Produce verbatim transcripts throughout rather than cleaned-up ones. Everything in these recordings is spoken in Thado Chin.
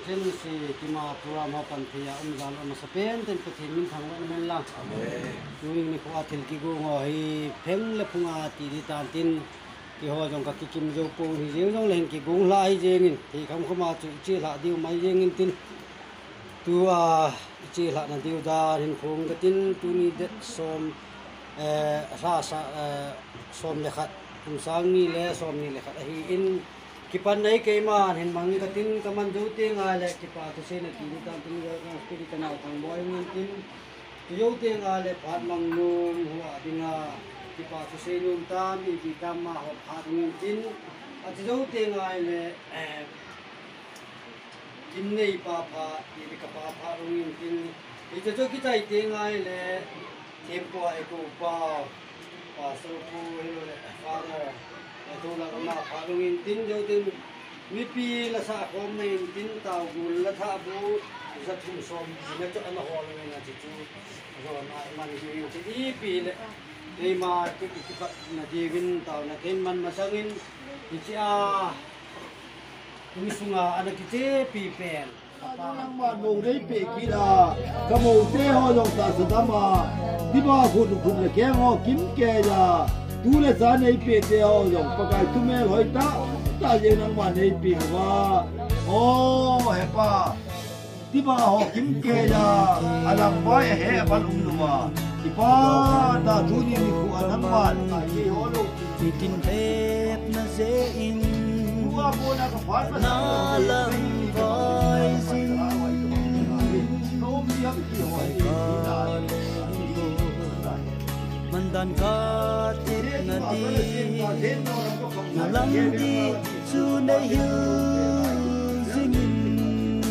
Chen si kima program ho panpia um jal um sa pen ten Pathen min thangvah in lang. Amen. Tuni nikho a thil kigong ho hi pheng le phunga ti di tan tin, keiho jong ka kikim jou pon hi jeng jongle hin kigong lha hi jengin, hi kham kham a chu i che lha diu mai jengin tin. Tua i che lhahna diu dan hin phong katin, tuni date som, eh, lha sa, eh, som le khat, kum sang ni le som ni le khat ahin, kipan nei keiman hin mang katin, kaman jou teng le kipa thusei na ti ni tam tin, ka spirit ka nau thang boi ngan tin, tu jou teng le phat mang nom hua dinga, kipa thusei nom tam, ipi tam ma hop phat ngan tin, ati jou teng le, eh, Kin nei pa pha, ti le ka pa pha rung in tin. Hiche chu kichai teng le, thempu a eiko pa, Pastor pu, hello le, Father, eh, tu la ma pha rung in tin, jou tin, mipi la sa khom na in tin, tao gul la tha bu, za thum som, na chu ana hol na chu chu, zo na man hi in tin, ipi le, keima, ki, ki, ki pa, na diu in, tao na ken man masang in, hiche a, Kum sunga ana kichepi pen. Nangma nong nei pe kit a, ka mou te ho jong tahsa dam a, diba khut khut le keng ho kim kei a, tu le cha nei pe te ho jong Pakai thumel hoi tah tah jeng nangma nei pe uva. O, he Pa. Diba ho kim kei a, alang pai a he a ban um lou a. Kipa ta tuni nikho a nangman. Nitin pep na je in, na lang vai jing. Kai ka le bo, mandan ka tep na di, na lang di chu nei hil jing in.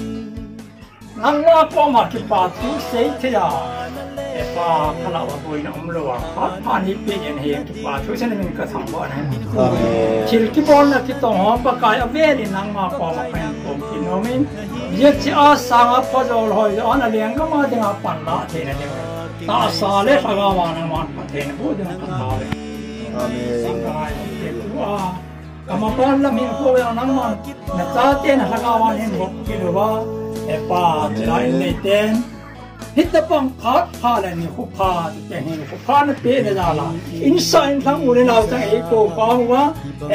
Nangma koma kipa thu sei thei a, e Pa, ka lah uva boina um lou a, phat pha nei pe in, hiche kipa thu sei na min ka thangvah in. Amen. Thil kibolna kitong ho Pakai avel in nangma koma ka hin kom kit nom in, hiche a sanga phajol hoi jo ana lenggam a dinga panla theina ding, tahsa le lhagao a nangman phatthei naboh ding ka thangvah in. Amen. Sangkai te tu a, Ka maban lam hin ko ya nangman, na chate na lhagao a hin bok kit uva, e Pa, chilai in nei ten. Hitabang phat pha le nikho pha, te hin nikho pha na pe na jal a. Insa inlhang u le nao chang ei ko pa uva,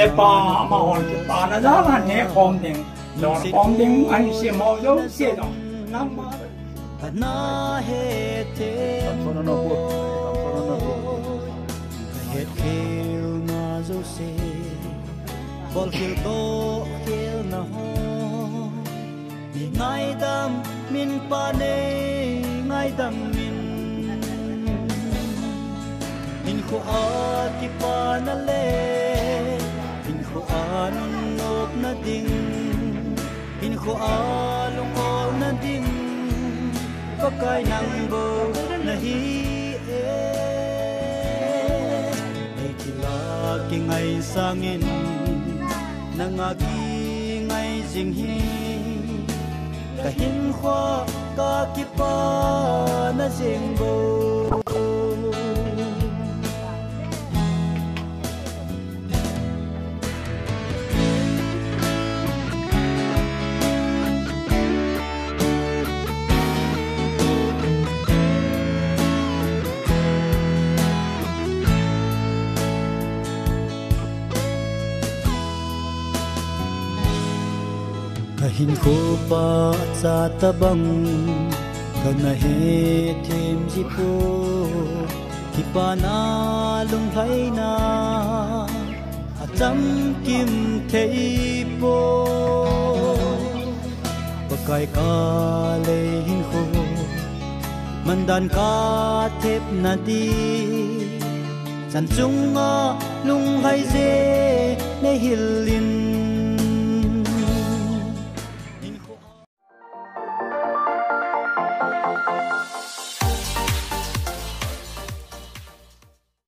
e Pa, amahon kipa na jal a ne khom ding, don khom ding, ahin sem ho jouse jong nangma. Phatna he te. Ka het khel na jouse. Bol khel toh khel na ho, mi ngaidam min Pa nei ngaidam min. Hinkho a kipana le hinkho a nunopna ding, hinkho a lungolna ding, Pakai nang bou nahi e. Ei thil a kingai sangin, nang a kingai jing hi, ka hinkho a ka kipana jing bou. Ka hinkho pa cha tabang, ka na hethem ji poi, kipana lunglhaina achamkim thei poi. Pakai ka lei hinkho, mandan ka thepna di, chan chunga lunglhai je nei hil in.